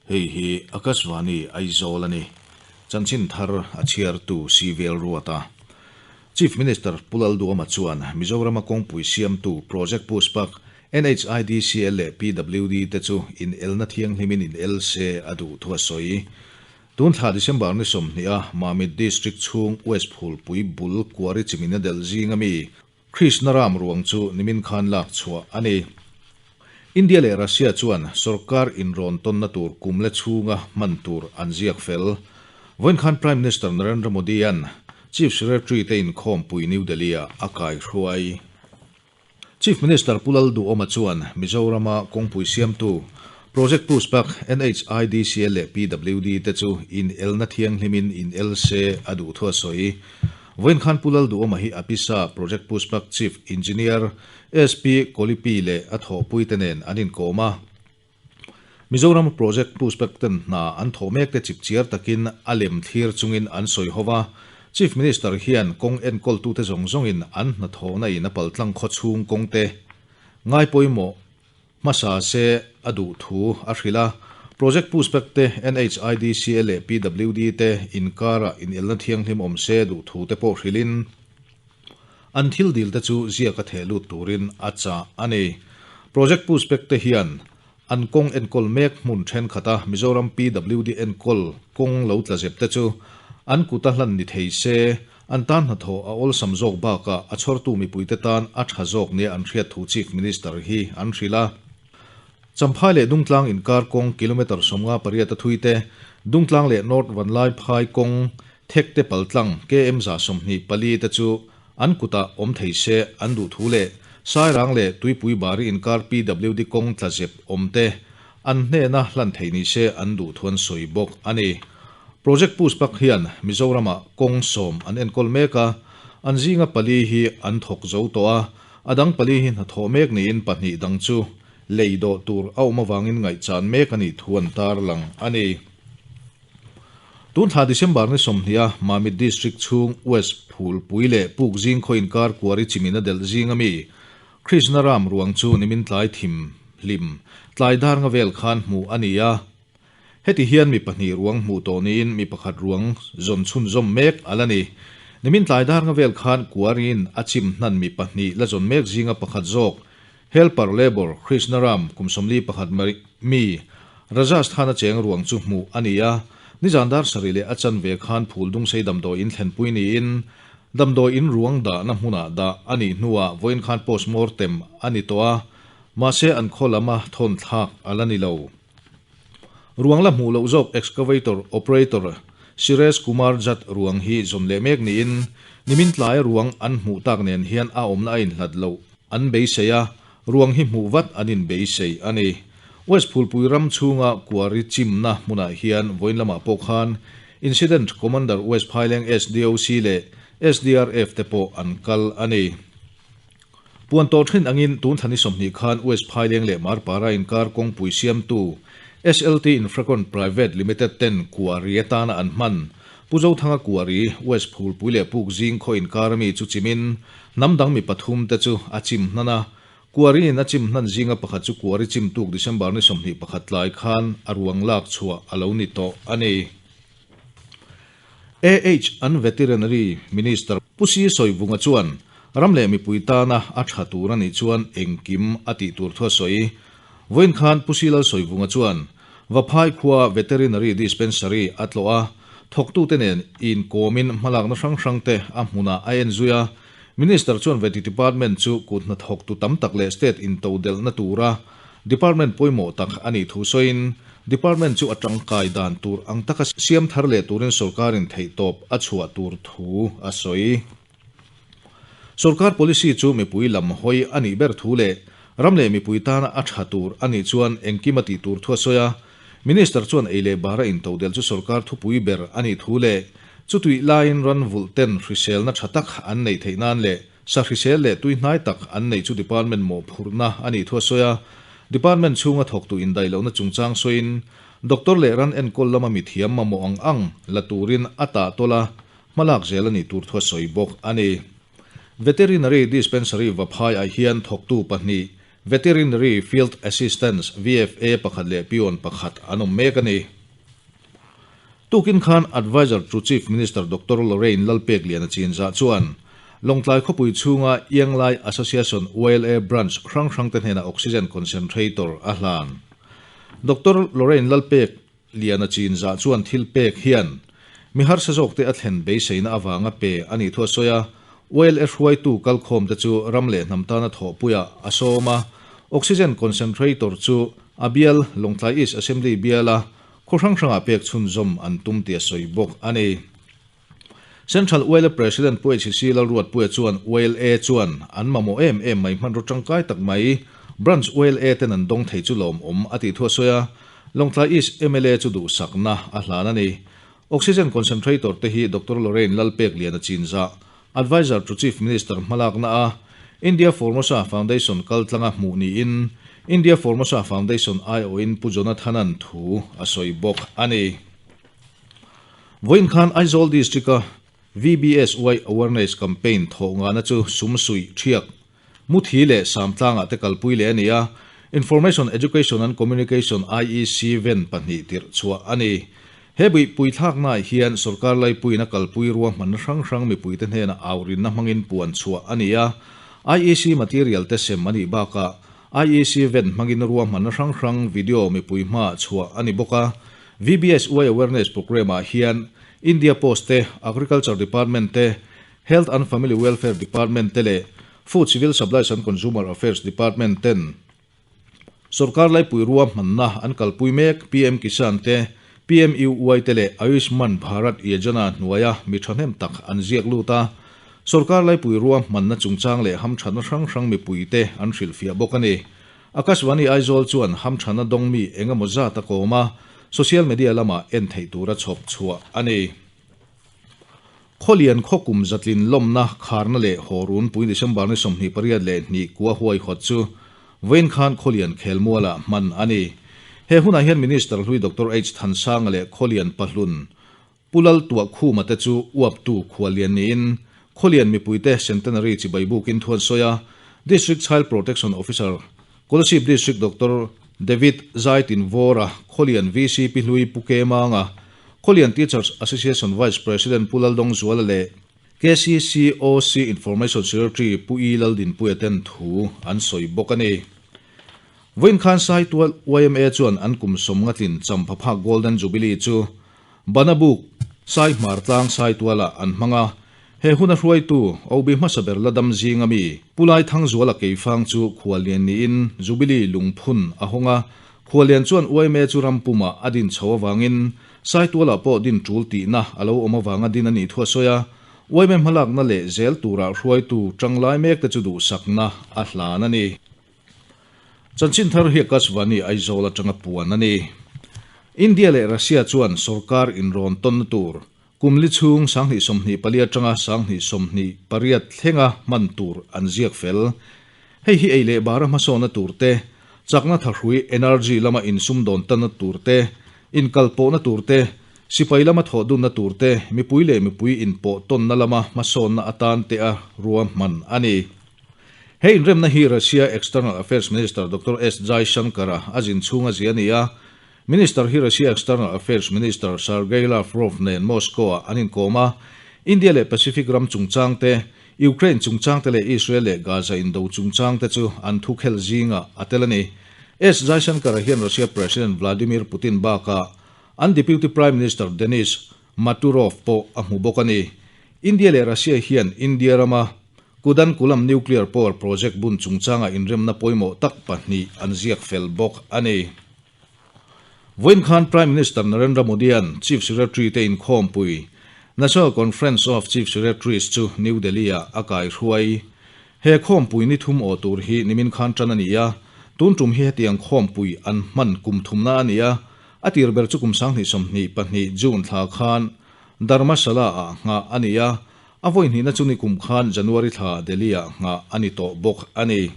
Hei hi Akashvani Aizawl a ni. Chanchin thar a chhiartu Civil Ruata. Chief Minister Pu Lalduama chuan Mizorama kawngpui siamtu Project Pushpak, NHIDCL leh PWD te chu inelna thianghlimin inel se a duh thu a sawi. Tun thla December ni 20 a Mamit District chhung West Phulpui bul Kuari chimina delh zinga mi Krishna ram ruang chu nimin khan lak chhuah a ni. India leh Russia chuan sorkar inrawn tawnna tur kum la chhunga hman tur an ziak fel. Vawiin khan Prime Minister Narendra Modi-a'n Chief Secretary te inkhawmpui New Delhi-ah a kaihruai. Chief Minister Pu Lalduhoma chuan Mizorama kawngpui siamtu Project Pushpak, NHIDCL leh PWD te chu inelna thianghlimin inel se a duh thu a sawi. Vawiin khan Pu Lalduhoma hi a pisa Project Pushpak Chief Engineer SP Kolipi leh a thawhpuite nen an inkawm a. Mizoram Project Pushpak ten hna an thawh mek te chipchiar takin a lem thlir chungin an sawi ho va. Chief Minister hian kawng enkawltute zawng zawngin an hnathawhna in a paltlang khawchhung kawngte ngaipawimawh Hmasa se a duh thu a hrilh a, Project Pushpak te, NHIDCL leh PWD te inkarah inelna thianghlim awm se duh thu te pawh hrilhin an thil dil te chu ziak a theh lut turin a chah a ni. Project Pushpak te hian an kawng enkawl mek hmun thenkhat a Mizoram PWD enkawl kawng lo tla zep te chu an kut a hlan ni thei se An tan hnathawh a awlsam zawk bakah a chhawrtu mipuite tan a tha zawk nia an hriat thu Chief Minister hi an hrilh a. Champhai leh Dungtlang inkar kawng kilometre 58 a thui te, Dungtlang leh North Vanlaiphai kawng Thekte paltlang KM 24 te chu an kutah awm thei se an duh thu leh Sairang leh Tuipui Bari inkar PWD kawng tlazep awm te an hnena hlan thei ni se an duh thu an sawi bawk a ni. Project Pushpak hian Mizoramah kawng 10 an enkawl mek a, an zinga pali hi an thawk zo tawh a, a dang pali hi hnathawh mek niin pahnih dang chu lei dawh tur a awm avangin ngaihchan mek a nih thu an tarlang a ni. Tun thla December ni 20 a Mamit District chhung West Phulpui leh Pukzing khaw inkar Kuari chimina delh zinga mi Krishna ram ruang chu nimin tlai thim hlim tlai dar nga vel khan hmuh a ni a. Heti hian mi pahnih ruang hmuh tawh niin mi pakhat ruang zawn chhunzawm mek a la ni. Nimin tlai dar nga vel khan Kuarin a chim hnan mi pahnih la zawn mek zinga pakhat zawk Helper Labour Krishna Ram kum 41 mi Rajasthan a cheng ruang chu hmuh a ni a. Nizan dar sarih leh a chanve khan phul dungsei damdawi in thlenpui niin Damdawi in ruang dahna hmunah dah a nih hnuah vawiin khan postmortem a ni tawh a, mahse an khaw lama thawn thlak a la ni lo. Ruang la hmuh loh zawk excavator operator Suresh Kumar Jat ruang hi zawn leh mek niin nimin tlaia ruang an hmuh tak nen hian a awmna a inhlat loh an beisei a, ruang hi hmuh vat an inbeisei a ni. West Phulpui ram chhunga Kuari chimna hmunah hian vawiin lamah pawh khan Incident Commander West Phaileng SDOC leh SDRF te pawh an kal a ni. Puan tawh thin angin tun thla ni 20 khan West Phaileng leh Marpara inkar kawngpui siamtu SLT Infracon Private Limited ten Kuari atana an hman Pu Zothanga Kuari, West Phulpui leh Pukzing khaw inkar ami chu chimin hnam dang mi pathum te chu a chim hnan a. Kuari in a chim hnan zinga pakhat chu Kuari chim tuk December ni 21 tlai khan a ruang lak chhuah a lo ni tawh a ni. AH an Veterinary Minister Pu Si Sawivunga chuan ram leh mipui tana a tha tur a nih chuan engkim a tih tur thu a sawi. Vawiin khan Pu Si Lalsawivunga chuan Vaphai khua Veterinary Dispensary a tlawh a, thawktute nen inkawmin hmalakna hrang hrang te a hmunah a en zui a. Minister chuan Veti Department chu kut hnathawktu tam tak leh state intodelhna tura Department pawimawh tak a nih thu sawiin Department chu a tangkai dan tur ang taka siam thar leh turin sorkarin theihtawp a chhuah tur thu a sawi. Sorkar policy chu mipui lam hawi a nih ber thu leh ram leh mipui tana a tha tur a nih chuan engkim a tih tur thu a sawi a. Minister chuan ei leh bara intodelh chu sorkar thupui ber a nih thu leh chutui laiin ran vulh ten hriselna tha tak an neih theih nan leh sa hrisel leh tui hnai tak an neih chu department mawhphurhna a nih thu a sawi a. Department chhunga thawktu indaih lohna chungchang sawiin doctor leh ran enkawl lama mithiam mamawh ang ang la turin a tah tawlh a, hmalak zel a nih tur thu a sawi bawk a ni. Veterinary Dispensary Vaphai ah hian thawktu pahnih, Veterinary Field Assistants, VFA, pakhat leh peon pakhat an awm mek a ni. Tukin khan Adviser to Chief Minister Doctor Lorraine Lalpekliana Chinzah chuan Lawngtlai khawpui chhunga Ianglai Association, YLA, Branch hrang hrangte hnenah Oxygen Concentrator a hlan. Doctor Lorraine Lalpekliana Chinzah chuan thil pek hian mi harsa zawkte a thlen beiseina avanga pe a nih thu a sawi a, YLA hruaitu kalkhawmte chu ram leh hnam tana thawhpuiah a sawm a, Oxygen Concentrator chu a bial Lawngtlai East Assembly biala Khaw hrang hrangah pek chhunzawm an tum tih a sawi bawk a ni. Central YLA President Pu HC Lalruatpuia chuan YLA chuan an mamawh em em mai hmanraw tangkai tak mai Branch YLA ten an dawng thei chu lawmawm a tih thu a sawi a, Lawngtlai East mla chu duhsakna a hlan a ni. Oxygen Concentrator te hi Doctor Lorraine Lalpekliana Chinzah, Adviser to Chief Minister hmalakna a India Formosa Foundation kaltlanga hmuh niin India Formosa Foundation aiawhin Pu Jonathan-a'n thu a sawi bawk a ni. Vawiin khan Aizawl District-a VBSY Awareness Campaign thawh ngahna chu sum suih thiak Muthi leh Samtlangah te kalpui leh a ni a, Information Education and Communication, IEC, ven pahnih tirh chhuah a ni. He buihpui thlaknaah hian sorkar laipuiin a kalpui ruahmanna hrang hrang mipuite hnenah aurinna hmangin puan chhuah a ni a, IEC material te sem a nih bakah IEC ven hmangin ruahmanna hrang hrang video mipui hmaah chhuah a ni bawk a. VBSY Awareness Programme-ah hian India Post te, Agriculture Department te, Health and Family Welfare Department te leh Food Civil Supplies and Consumer Affairs Department ten sorkar laipui ruahmanna an kalpui mek PM Kisan te, PMUY te leh Ayushman Bharat Yojana hnuaia mi thahnem tak an ziak lut a, sorkar laipui ruahmanna chungchang leh hamthatna hrang hrang mipuite an hrilhfiah bawk a ni. Akashvani Aizawl chuan hamthatna dawng mi engemaw zat a kawm a, social media lamah en theih tura chhawp chhuah a ni. Khawlian khaw kum zatlin lawmna kharna leh haw runpui December ni 22 kua huaihawt chu vawiin khan Khawlian khelmualah hman a ni. He hunah hian Minister hlui Doctor H Thansanga leh Khawlian Pahlun Pu Laltuahkhuma te chu uaptu khuallian niin Khawlian mipuite Centenary chibai bukin thu an sawi a, District Child Protection Officer Kolasib District Doctor David Zaitinvawra, Khawlian VCP hlui Pu Kemanga, Khawlian Teachers Association Vice President Pu Laldawngzuala leh KCCOC Information Secretary Pu E Laldinpuia ten thu an sawi bawk a ni. Vawiin khan Saitual yma chuan an kum sawmngatlin Champhaphak Golden Jubilee chu Banabuk, Saihmar tlang Saitualah an hmang a, he huna hruaitu OB hmasa ber la dam zinga mi Pu Laithangzuala Keifang chu khuallian niin Jubilee lungphun a hawng a, khuallian chuan yma chu ram pumah a din chho avangin Saitualah pawh din tul tihna a lo awm avanga din a nih thu a sawi a, yma hmalakna leh zel tura hruaitu tanglai mekte chu duhsakna a hlan a ni. Chanchin thar hi Akashvani Aizawl atanga puan a ni. India leh Russia chuan sorkar inrawn tawnna tur kum li chhung 2024 atanga 2028 thlenga hman tur an ziak fel. Hei hi ei leh bara hmasawnna tur te, chakna thahrui energy lama insumdawn tanna tur te, inkalpawhna tur te, sipai lama thawhdunna tur te, mipui leh mipui inpawh tawnna lama hmasawnna atan te a ruahman a ni. He inremna hi Russia External Affairs Minister Doctor S Jaishankar-a a zin chhung a zia a ni a. Minister hi Russia External Affairs Minister Sergei Lavrov nen Moscow-ah an inkawm a. India leh Pacific ram chungchang te, Ukraine chungchang te leh Israel leh Gaza indo chungchang te chu an thukhel zingah a tel a ni. S Jaishankar-a hian Russia President Vladimir Putin bakah an Deputy Prime Minister Denis Manturov pawh a hmu bawk a ni. India leh Russia hian India rama Kudankulam Nuclear Power Project bun chungchanga inremna pawimawh tak pahnih an ziak fel bawk a ni. Vawiin khan Prime Minister Narendra Modi-a'n Chief Secretary te inkhawmpui National Conference of Chief Secretaries chu New Delhi-ah a kaihruai. He khawmpui ni thum aw tur hi nimin khan tan a ni a, tun tum hi hetiang khawmpui an hman kum thumna a ni a, a tir ber chu kum 2022 June thla khan Dharmashala-ah nghah a ni a, A vawi hnihna chu nikum khan January thla Delhi-ah nghah a ni tawh bawk a ni.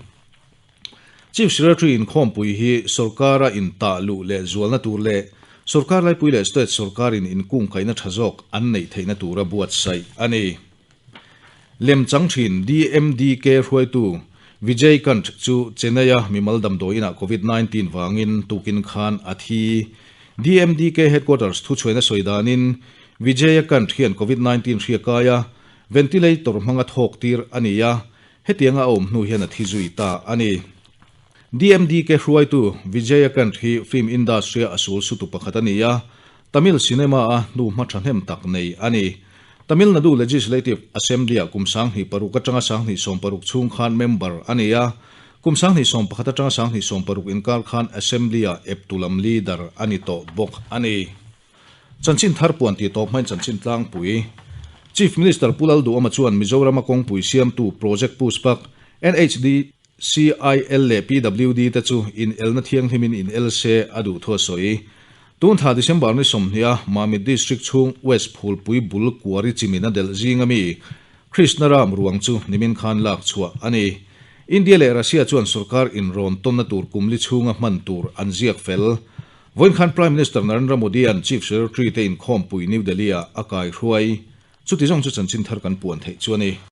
Chief Secretary inkhawmpui hi sorkara intah luh leh zualna tur leh sorkar laipui leh state sorkarin inkungkaihna tha zawk an neih theihna tura buatsaih a ni. Lemchang thin DMDK hruaitu Vijaykanth chu Chennai-a mimal damdawi inah Covid 19 vangin tukin khan a thi. DMDK headquarters thuchhuaina sawi danin Vijayakanth hian Covid 19 hria kaia ventilator hmanga thawk tir a ni a, hetianga a awm hnu hian a thi zui ta a ni. DMDK hruaitu Vijayakanth hi film industry-a a sul sutu pakhat a ni a, Tamil cinema-a hnuhma thahnem tak nei a ni. Tamil Nadu Legislative Assembly-ah kum 2006 atanga 2016 chhung khan member a ni a, kum 2011 atanga 2016 inkar khan Assembly-ah eptu lam leader a ni tawh bawk a ni. Chanchin thar puan tih tawp hmain chanchin tlangpui. Chief Minister Pu Lalduhawma chuan Mizorama kawngpui siamtu Project Pushpak, NHD, CIL leh PWD te chu inelna thianghlimin inel se a duh thu a sawi. Tun thla December ni 20 a Mamit District chhung West Phulpui bul Kuari chimin a delh zinga mi Krishna Ram ruang chu nimin khan lak chhuah a ni. India leh Russia chuan sorkar inrawn tawnna tur kum li chhunga hman tur an ziak fel. Vawiin khan Prime Minister Narendra Modi-a'n Chief Secretary te inkhawmpui New Delhi-ah a kaihruai. Chuti zawng chu chanchin thar kan puan theih chu a ni.